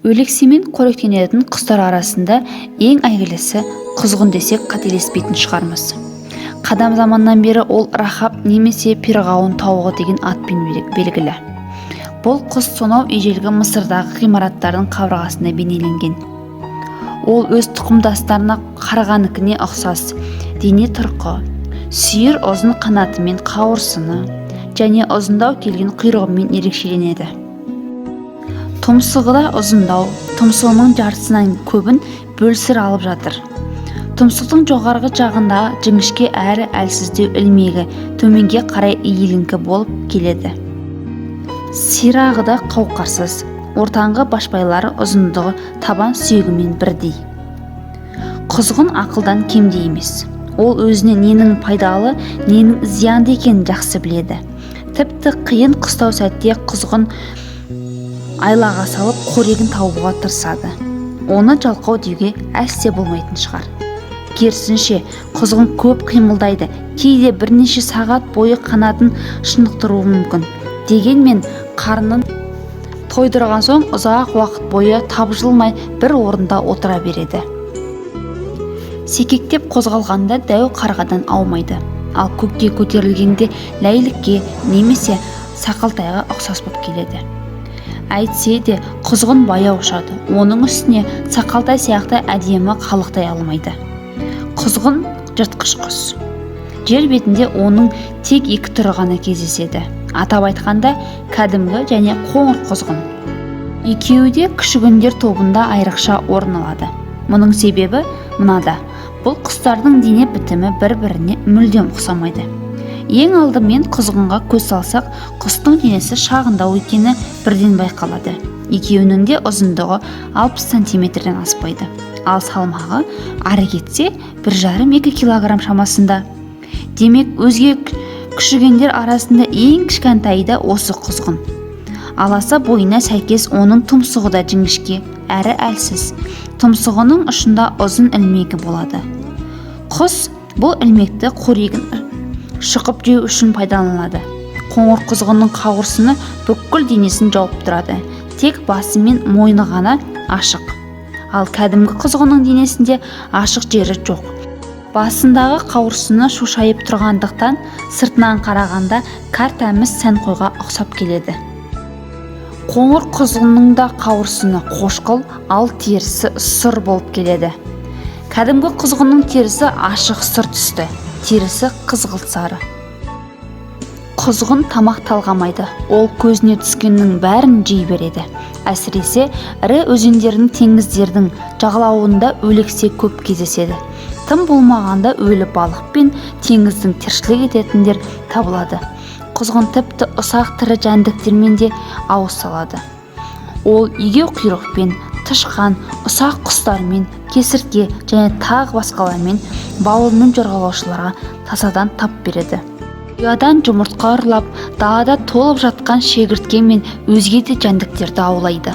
Өлексемен қоректенетін құстар арасында ең әйгілісі құзғын десек, қателеспейтін шығармыз. Қадам заманнан бері ол Рахаб немесе перғауын тауығы деген атпен белгілі. Бұл құс сонау ежелгі Мысырдағы ғимараттардың қабырғасында бейнеленген. Ол өз тұқымдастарына қарғанікіне ұқсас дене тұрқы, сүйір ұзын қанатымен, қауырсыны және ұзындау келген құйрығымен ерекшеленеді. Тұмсығы да ұзындау, тұмсығының жартысынан көбін бөлсір алып жатыр. Тұмсықтың жоғарғы жағында жіңішке әрі әлсіздеу ілмегі төменге қарай иіліңкі болып келеді. Сирағы да қауқарсыз, ортаңғы башпайлары ұзындығы табан сүйегімен бірдей. Құзғын ақылдан кемде емес. Ол өзіне ненің пайдалы, ненің зиянды екенін жақсы біледі. Тіпті қиын қыстау сәтте құзғын айлаға салып, қорегін табуға тырысады. Оны жалқау деуге әсте болмайтын шығар. Керісінше, құзғын көп қимылдайды, кейде бірнеше сағат бойы қанатын шынықтыруы мүмкін. Дегенмен қарнын тойдырған соң ұзақ уақыт бойы тапжылмай бір орында отыра береді. Секектеп қозғалғанда дәу қарғадан аумайды, ал көкке көтерілгенде ләйлікке немесе сақылтайға ұқсас болып келеді. Әйтсе де құзғын баяу ұшады, оның үстіне сақалтай сияқты әдемі қалықтай алмайды. Құзғын жыртқыш құс. Жер бетінде оның тек екі түрі ғана кездеседі, атап айтқанда, кәдімгі және қоңыр құзғын. Екеуі де күшігендер тобында айрықша орын алады. Мұның себебі мынада: бұл құстардың дене бітімі бір біріне мүлдем ұқсамайды. Ең алдымен құзғынға көз салсақ, құстың денесі шағындау екені бірден байқалады. Екеуінің де ұзындығы 60 сантиметрден аспайды, ал салмағы ары кетсе 1,5-2 килограмм шамасында. Демек, өзге күшігендер арасында ең кішкентайы да осы құзғын. Аласа бойына сәйкес оның тұмсығы да жіңішке әрі әлсіз. Тұмсығының ұшында ұзын ілмегі болады. Құс бұл ілмекті қорегін шұқып жеу үшін пайдаланады. Қоңыр құзғынның қауырсыны бүкіл денесін жауып тұрады, тек басы мен мойны ғана ашық. Ал кәдімгі құзғынның денесінде ашық жері жоқ. Басындағы қауырсыны шошайып тұрғандықтан, сыртынан қарағанда кәртеміс сәнқойға ұқсап келеді. Қоңыр құзғынның да қауырсыны қошқыл, ал терісі сұр болып келеді. Кәдімгі құзғынның терісі ашық сұр түсті, терісі қызғылт сары. Құзғын тамақ талғамайды, ол көзіне түскеннің бәрін жей береді. Әсіресе ірі өзендердің, теңіздердің жағалауында өлексе көп кездеседі. Тым болмағанда өлі балық пен теңіздің тіршілік ететіндер табылады. Құзғын тіпті ұсақ тірі жәндіктермен де ауыз салады. Ол егеуқұйрықпен, тышқан, ұсақ құстармен, кесіртке және тағы басқалармен бауырымен жорғалаушыларға тасадан тап береді. Ұядан жұмыртқа ұрлап, далада толып жатқан шегіртке мен өзге де жәндіктерді аулайды.